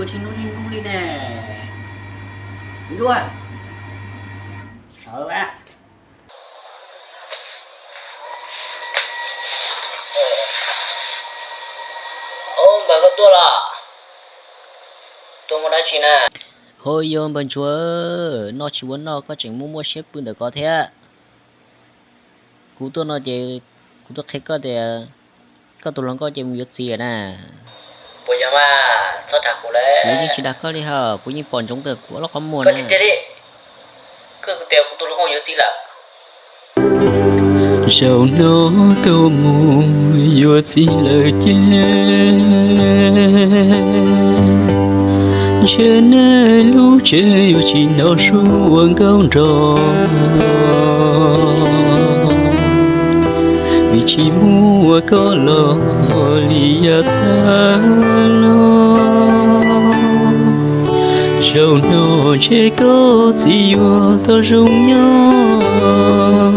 Tsis hnub li hnub li ne. Luaj, sawv a. Npawg, koj tuaj los? Tuaj muaj dab tsi na? Hov, yog npawg Ntsuag, noj tsis ua noj koj tseem muaj muaj siab pw ntawm ko thiab. Kuv tuaj no ces kuv tuaj qhia koj tias koj tus hluas nkauj ces mus yuav txiv na. Puas yog mas? Txhob dag kuv lawm. Kuv yeej tsis dag koj li hos, kuv yeej pom ntsoov kawg kuv lub qhov muag na. Koj tiag tiag li, koj tias kuv tus hluas nkauj yuav txiv lawm. Zaum no koj mus yuav txiv lawm ces ntshe nej lub tsev yuav tsis hnov suab ua nkauj nraug. Vim tsis muaj koj los li yav tag los, zaum no ntshe koj txiv yuav tau zoo nyob.